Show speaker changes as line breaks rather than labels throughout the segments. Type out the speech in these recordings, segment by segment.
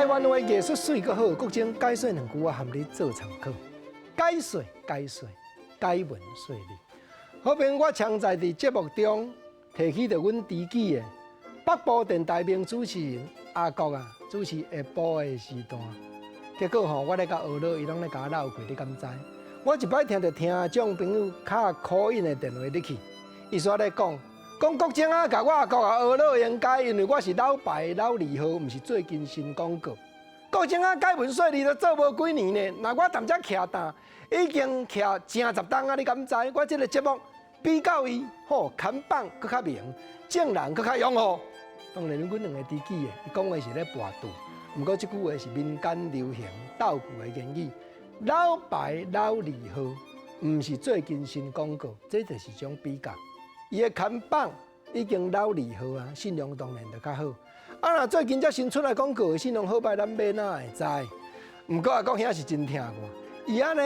台灣話藝術媠閣好，國精解說兩句，我含你做參考。解說解說，解文說理。好比我常在佇節目中提起著阮知己的北部電台名主持人阿國啊，主持下晡的時段，結果吼，我咧共學囉，伊攏咧共我鬧開，你敢知？我一擺聽著聽眾朋友敲 call in 的電話入去，伊煞咧講。講國精啊，共我阿國啊學囉應該，因為我是老牌老字號，毋是最近新廣告。國精啊，解文說理都做無幾年呢，若我踮遮徛擔，已經徛成十冬啊！你敢知？我這个節目比較伊吼看板閣較明，眾人閣較擁護。當然，阮兩个知己的，伊講話是咧跋扈，毋過這句話是民間流行鬥句的言語。老牌老字號，毋是最近新廣告，這就是種比較。伊的看板已經老字號啊，信用當然就較好。啊，若最近才新出來廣告，信用好䆀，咱欲哪會知？毋過阿國兄是真疼我，伊按呢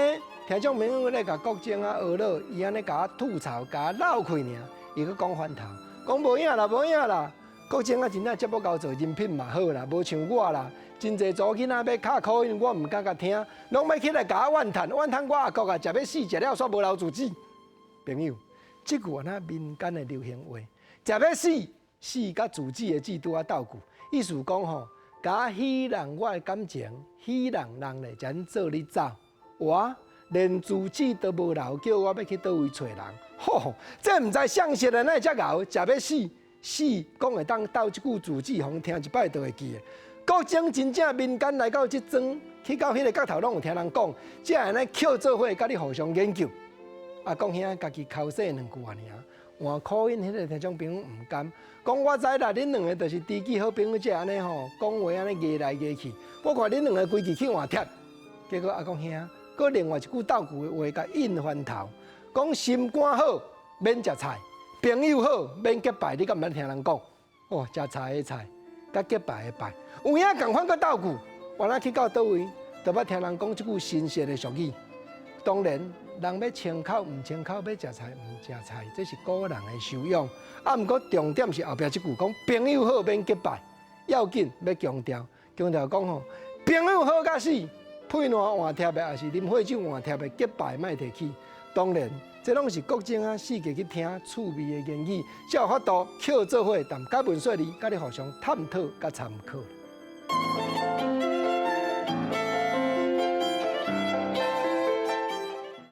聽眾朋友咧共國精啊學囉，伊按呢共我吐槽、共我鬧開爾，伊閣講翻頭，講無影啦，無影啦。國精啊，真正節目𠢕做，人品嘛好啦，無像我啦，真濟查某囡仔欲敲 call in，我毋敢共聽，攏欲起來共我怨嘆，怨嘆我阿國啊，食欲死，食了煞無留住子。朋友，這句按呢民間的流行話，食欲死，死佮住子的字拄仔鬥句，意思講吼，共我戲弄我的感情，戲弄人咧，才做你走，我連住址都無留，叫我欲去佗位揣人，吼，這毋知啥說的，哪會遮𠢕？食欲死，死講會當鬥這句住址，予聽一擺就會記的。國精真正民間來到這莊，去到彼个角頭，攏有聽人講，才會按呢抾做伙，佮你互相研究。阿國兄家己剾洗兩句爾，換 call in 彼个聽眾朋友毋甘，講我知啦，恁兩个就是知己好朋友，才按呢吼講話按呢牙來牙去。我看恁兩个規氣去換帖，結果阿國兄閣另外一句鬥句的話，共應翻頭，講心肝好免食菜，朋友好免結拜，你敢毋捌聽人講？哦，食菜的菜，佮結拜的拜，有影仝款閣鬥句，原來去到佗位，就捌聽人講這句新鮮的俗語。當然，人欲清口毋清口，欲食菜毋食菜，這是個人的修養。啊，毋過重點是後壁這句講朋友好免結拜，要緊欲強調，強調講吼，朋友好甲死，屁瀾換帖的，抑是啉火酒換帖的，結拜莫提起。當然，這攏是國精啊，四界去聽趣味的言語，才有法度抾做伙，談解文說理，佮你互相探討佮參考。